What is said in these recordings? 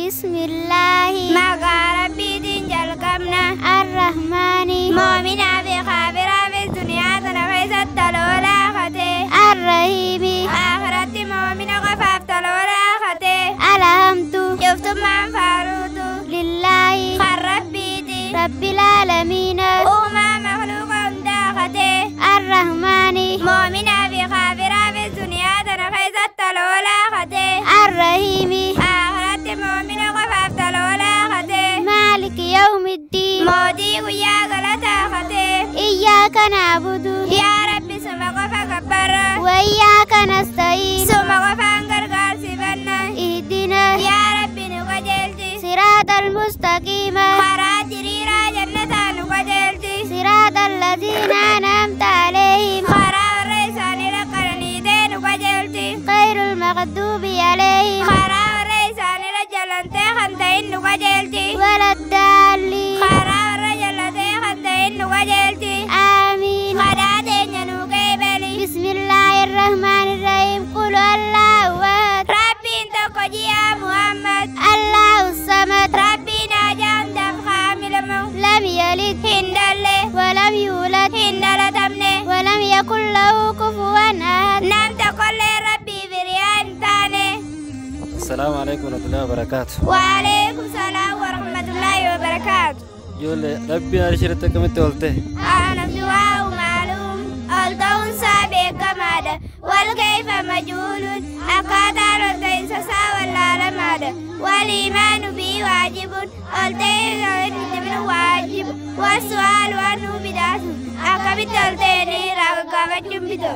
Bismillaahi. Maqaa Rabbiitiin jalqabna. Arrahmaani. Moominaa fi kaafiraafis duniyaa tana keessatti tola oolaa katee. Arrahiimi. Akhiratti moomina qofaaf tola oolaa katee. Alhamdu. Cuftummaan faaruutu. Lillaahi. Kan Rabbiiti. Rabbil aalamiina. Uumaa makluuqa hundaa katee. Arrahmaani. Moominaa fi kaafiraafis duniyaa tana keessatti tola oolaa katee. Arrahiimi. Akhiratti moomina qofaaf tola oolaa katee. Maaliki yawmiddiin. Mootii guyyaa galataa katee. Iyyaaka na'budu. Yaa Rabbi suma qofa gabbarra. Wa iyyaaka nasta'iin. Suma qofaan gargaarsifanna. Ihdina. Yaa Rabbi nu qajeelchi. Siraatal mustaqiima. Karaa diriiraa jannataa nu qajeelchi. Siraatal laziina an'amta alayhim. Karaa warra isaanii rakkataniitee nu qajeelchi. Ghayril maghduubi alayhim. Karaa warra isaanirra jalantee kan ta'in nu qajeelchi. Waladdaalliin. Karaa warra jallatee kan ta'in nu qajeelchi. Aamiin. Kadhaa teenya nu qeebali. Bismillaahi rahmaani rahiim. Qul Allahu ahad. Rabbiin tokko ji'a Muhammad. Allahu samad. Rabbiin haajaa hundaaf kaamilamu. Lam yalid. Hin dhalle. Walam yuulad. Hin dhalatamne. Walam yakun lahu kufuwan ahad. Nam tokkollee Rabbii firiyaa hin taane. Assalaamu alaikum warahmatullahi wabarakaatu. Waalaikum salaam warahmatullaahi wabarakaatu. Ijoollee Rabbiin arshii irratti akkamitti oolte? Anabdu'aa'u maalum ol ta'uunsaa beekamaadha. Wal kayfa majhuulun akkaataan ol ta'insa isaa wallaalamaadha. Wal iimaanu bii waajibun ol ta'insa itti waajibu. Wasu'aalu anuu bid'atun akkamitti ol ta'e irraa gaggaafachuun bita.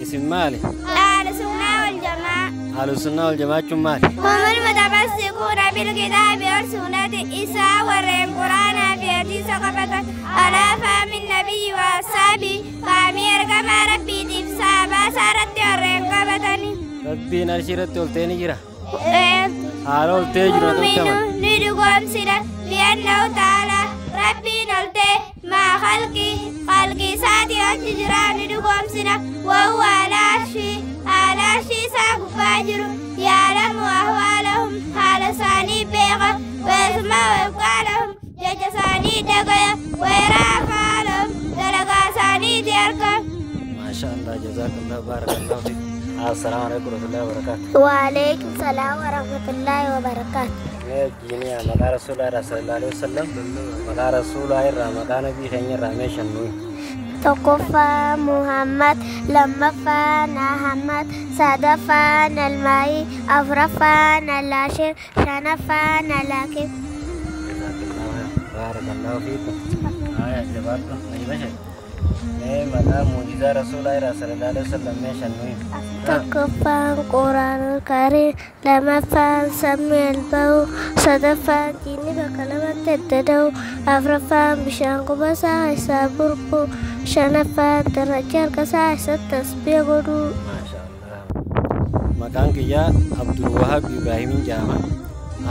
Isin maali? Ahlu sunnaa wal jamaa. Ahlu sunnaa wal jamaa jechuun maali? Humul mutamassikuuna bilkitaabi wal sunnati isaa warreen quraanaa fi hadiisa qabatan alaa fahmin nabiyyi wa ashaabi faamii ergamaa Rabbiitiif sahabaa isaa irratti warreen qabatani. Rabbiin arshii irratti ol ta'ee ni jira. Haala ol ta'ee jiru akkamitti Mu'minu amanta? ni dhugoomsina bi'annahu ta'ala Rabbiin ol ta'e maa khalqi khalqi isaatii achi jira ni dhugoomsina wa huwa alaa arshii haala arshii isaa gubbaa jiru yaalamu ahwaalahum haala isaanii beeka wa yasma'u afqaalahum jecha isaanii dhagaya wa yaraa af'aalahum dalagaa isaaniiti arga. Maasha Allah, jazakallah, barakallahu fiik. Assalaamu alaikum warahmatullahi wabarakaatu. Waalaikum salaam warahmatullaahi wabarakaatu. Mee jiiniyaa maqaa Rasuulaa irraa sallallahu alaihi wasallam maqaa Rasuulaa irraa maqaa nabii keenya irraa mee shan nuyi. Tokkoffaa Muhammad, lammaffaan Ahmad, sadaffaan Almaayii, afuraffaan Alaashir, shanaffaan Alaakim. Jazakallahu barakallahu fiikum. Haya jabaadhu. Ayi bashe. Mee maqaa muujizaa Rasuulaa irraa sallallahu alaihi wasallam mee shan nuyi. Tokkoffaan Quraanul Kariim, lammaffaan Samii Alba'u, sadaffaan Diinni bakka lamatti adda da'u, afuraffaan bishaan qubasaa isaa burqu, shanaffaan daraja harkasaa isatti tasbih godhu. Maasha Allah. Maqaan kiyyaa Abdul Wahab Ibraahimin jedhama.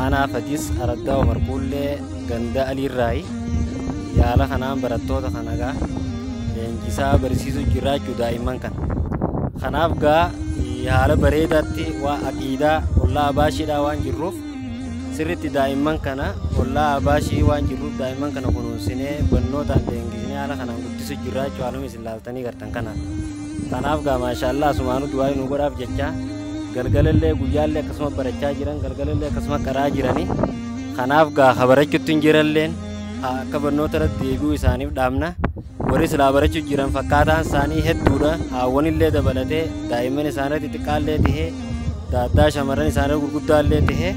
Aanaa Fadis Araddaa Omar Quullee ganda Aliirraayi. Yaala kanaan barattoota kana gaa leenjisaa barsiisuu jiraachuu daa'imman kana. Kanaaf gaa haala bareedaatti waa aqiidaa ollaa abaashiidhaa waan jirruuf sirriitti daa'imman kana ollaa abaashii waan jirruuf daa'imman kana kunuunsinee barnootaan leenjisnee haala kanaan guddisuu jiraachuu haaluma isin laaltanii gartan kanaan. Kanaaf gaa maashaallah asumaanuu du'aa nu godhaaf jecha galgalallee guyyaallee akkasuma barachaa jiran galgalallee akkasuma qaraa jiranii. Kanaaf gaa barachuutti hin jiralleen akka barnoota irratti deebi'uu isaaniif dhaabna. Warri silaa barachuu jiran fakkaataan isaanii hedduudha. Haawwanillee dabalatee daa'imman isaanii xixiqqaallee tahee daaddaa shamarran isaanii gurguddaallee tahee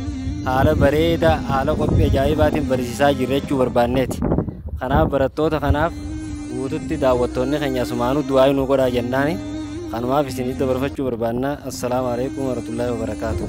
haala bareedaa haala qophii ajaa'ibaatiin barsiisaa jirra jechuu barbaanneeti. Kanaaf barattoota kanaaf guututti daawwattoonni keenya asumaanuu du'aa nu godhaa jennaani. Kanumaaf isiniif dabarfachuu barbaanna. Assalaamu alaikum warahmatullaahi wabarakaatuh.